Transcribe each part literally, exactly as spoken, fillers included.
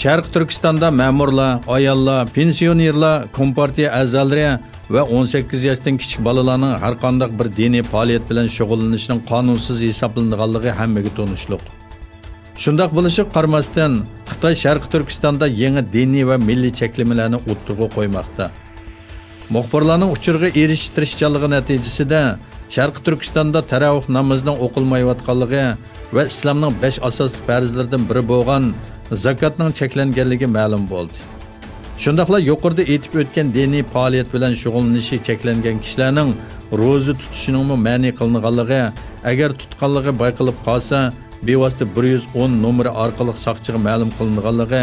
شەرقىي تۈركىستاندا مەمۇرلار، ئاياللار، پېنسىيونېرلار، كومپارتىيە ئەزالىرى ۋە ئون سەككىز ياشتىن كىچىك بالىلارنىڭ ھەرقانداق بىر دىنىي پائالىيەت بىلەن شۇغۇللىنىشىنىڭ قانۇنسىز ھېسابلىنىدىغانلىقى ھەممىگە تونۇشلۇق. شۇنداق بولۇشىغا قارىماستىن، خىتاي شەرقىي تۈركىستاندا يېڭى دىنىي ۋە مىللىي چەكلىمىلەرنى ئوتتۇرىغا قويماقتا. مۇخبىرلارنىڭ ئۇچۇرغا ئېرىشىش تىرىشچانلىقى نەتىجىسىدە، شەرقىي تۈركىستاندا تەراۋىھ نامىزىنىڭ ئوقۇلمايۋاتقانلىقى ۋە ئىسلامنىڭ بەش ئاساسلىق پەرزلىرىدىن بىرى بولغان زاكاتنىڭ چەكلەنگەنلىكى مەلۇم بولدى. شۇنداقلا يۇقىرىدا ئېيتىپ ئۆتكەن دىنىي پائالىيەت بىلەن شۇغۇللىنىشى چەكلەنگەن كىشىلەرنىڭ روزا تۇتۇشىنىڭمۇ مەنئى قىلىنغانلىقى، ئەگەر تۇتقانلىقى بايقىلىپ قالسا، بىۋاسىتە بىر يۈز ئون نومۇرى ئارقىلىق ساقچىغا مەلۇم قىلىنىدىغانلىقى،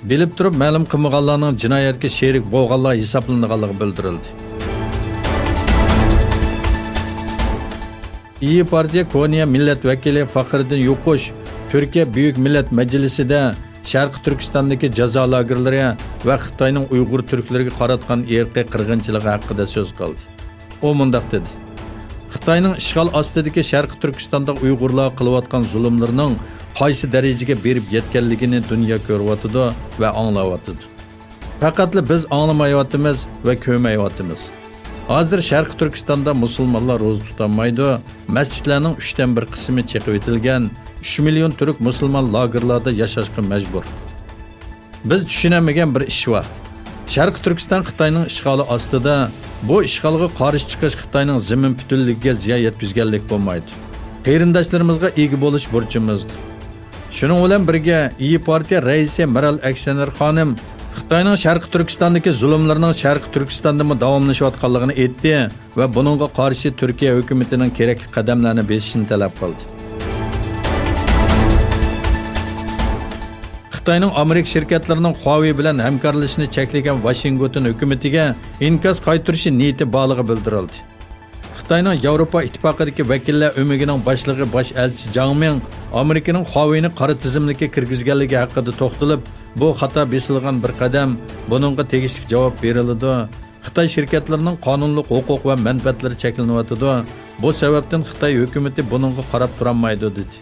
بىلىپ تۇرۇپ مەلۇم قىلمىغانلارنىڭ جىنايەتكە شېرىك بولغانلار ھېسابلىنىدىغانلىقى بىلدۈرۈلدى. ئىيى پارتىيە كونيا مىللەت ۋەكىلى فەخرىدىن يوقۇش تۈركىيە بۈيۈك مىللەت مەجلىسىدە شەرقىي تۈركىستاندىكى جازا لاگېرلىرى ۋە خىتاينىڭ ئۇيغۇر تۈركلىرىگە قاراتقان ئىرقىي قىرغىنچىلىقى ھەققىدە سۆز قىلدى. ئۇ مۇنداق دېدى: «خىتاينىڭ ئىشغال ئاستىدىكى شەرقىي تۈركىستاندا ئۇيغۇرلارغا قىلىۋاتقان زۇلۇملىرىنىڭ قايسى دەرىجىگە بېرىپ يەتكەنلىكىنى دۇنيا كۆرۈۋاتىدۇ ۋە ئاڭلاۋاتىدۇ. پەقەتلا بىز ئاڭلىمايۋاتىمىز ۋە كۆرمەيۋاتىمىز. ھازىر شەرقىي تۈركىستاندا مۇسۇلمانلار روزا تۇتالمايدۇ، مەسچىتلەرنىڭ ئۈچتىن بىر قىسمى چېقىۋېتىلگەن، ئۈچ مىليون تۈرك مۇسۇلمان لاگېرلاردا ياشاشقا مەجبۇر. بىز چۈشىنەلمىگەن بىر ئىش بار. شەرقىي تۈركىستان خىتاينىڭ ئىشغالى ئاستىدا. بۇ ئىشغالغا قارشى چىقىش خىتاينىڭ زېمىن پۈتۈنلۈكىگە زىيان يەتكۈزگەنلىك بولمايدۇ. قېرىنداشلىرىمىزغا ئىگە بولۇش بۇرچىمىزدۇر.» شۇنىڭ بىلەن بىرگە، ئىيى پارتىيە رەئىسى مىرال ئەكسەنەر خانىم خىتاينىڭ شەرقىي تۈركىستاندىكى زۇلۇملىرىنىڭ شەرقىي تۈركىستاندىمۇ داۋاملىشىۋاتقانلىقىنى ئېيتتى ۋە بۇنىڭغا قارشى تۈركىيە ھۆكۈمىتىنىڭ كېرەكلىك قەدەملەرنى بېسىشىنى تەلەپ قىلدى. خىتاينىڭ ئامېرىكا شىركەتلىرىنىڭ خۇاۋېي بىلەن ھەمكارلىشىشىنى چەكلىگەن ۋاشىنگتون ھۆكۈمىتىگە ئىنكاس قايتۇرۇشى نىيىتى بارلىقى بىلدۈرۈلدى. خىتاينىڭ ياۋروپا ئىتتىپاقىدىكى ۋەكىللەر ئۆمىكىنىڭ باشلىقى باش ئەلچى جاڭ مىڭ ئامېرىكىنىڭ خۇاۋېينى قارا تىزىملىككە كىرگۈزگەنلىكى ھەققىدە توختىلىپ، بۇ خاتا بېسىلغان بىر قەدەم، بۇنىڭغا تېگىشلىك جاۋاب بېرىلىدۇ. خىتاي شىركەتلىرىنىڭ قانۇنلۇق ھوقۇق ۋە مەنپەئەتلىرى چەكلىنىۋاتىدۇ. بۇ سەۋەبتىن خىتاي ھۆكۈمىتى بۇنىڭغا قاراپ تۇرالمايدۇ، دېدى.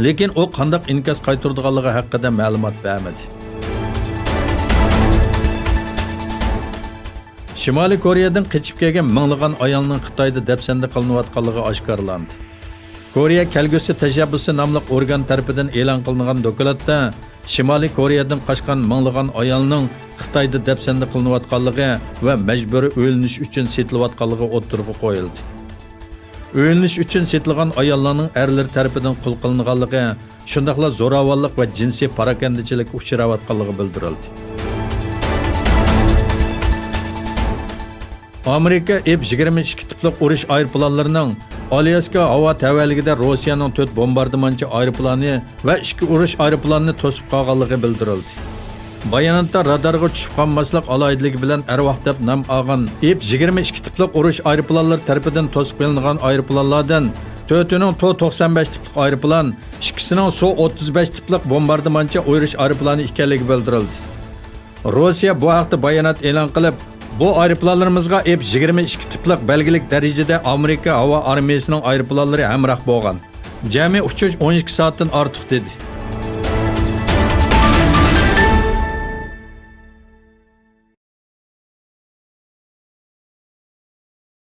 لېكىن ئۇ قانداق ئىنكاس قايتۇرىدىغانلىقى ھەققىدە مەلۇمات بەرمىدى. شىمالىي كورېيەدىن قېچىپ كەلگەن مىڭلىغان ئايالنىڭ خىتايدا دەپسەندە قىلىنىۋاتقانلىقى ئاشكارىلاندى. كورېيە كەلگۈسى تەشەببۇسى ناملىق ئورگان تەرىپىدىن ئېلان قىلىنغان دوكلاتتا شىمالىي كورېيەدىن قاچقان مىڭلىغان ئايالنىڭ خىتايدا دەپسەندە قىلىنىۋاتقانلىقى ۋە مەجبۇرىي ئۆيلىنىش ئۈچۈن سېتىلىۋاتقانلىقى ئوتتۇرىغا قويۇلدى. ئۆيلىنىش ئۈچۈن سېتىلغان ئاياللارنىڭ ئەرلىرى تەرىپىدىن قۇل قىلىنغانلىقى، شۇنداقلا زوراۋانلىق ۋە جىنسىي پاراكەندىچىلىككە ئۇچراۋاتقانلىقى بىلدۈرۈلدى. ئامېرىكا ئېف يىگىرمە ئىككى تىپلىق ئۇرۇش ئايروپىلانلىرىنىڭ ئالياسكا ھاۋا تەۋەلىكىدە روسىيەنىڭ تۆت بومباردىمانچى ئايروپىلانى ۋە ئىككى ئۇرۇش ئايروپىلانىنى توسۇپ قالغانلىقى بىلدۈرۈلدى. باياناتتا رادارغا چۈشۈپ قالماسلىق ئالاھىدىلىكى بىلەن ئەرۋاھ دەپ نام ئالغان ئېف يىگىرمە ئىككى تىپلىق ئۇرۇش ئايروپىلانلىرى تەرىپىدىن توسۇپ قېلىنغان ئايروپىلانلاردىن تۆتىنىڭ تو توقسان بەش تىپلىق ئايروپىلان، ئىككىسىنىڭ سۇ ئوتتۇز بەش تىپلىق بومباردىمانچى ئۇرۇش ئايروپىلانى ئىكەنلىكى بىلدۈرۈلدى. روسىيە بۇ ھەقتە بايانات ئېلان قىلىپ، بۇ ئايروپىلانلىرىمىزغا ئېف يىگىرمە ئىككى تىپلىق بەلگىلىك دەرىجىدە ئامېرىكا ھاۋا ئارمىيىسىنىڭ ئايروپىلانلىرى ھەمراھ بولغان. جەمئىي ئۇچۇش ئون ئىككى سائەتتىن ئارتۇق، دېدى.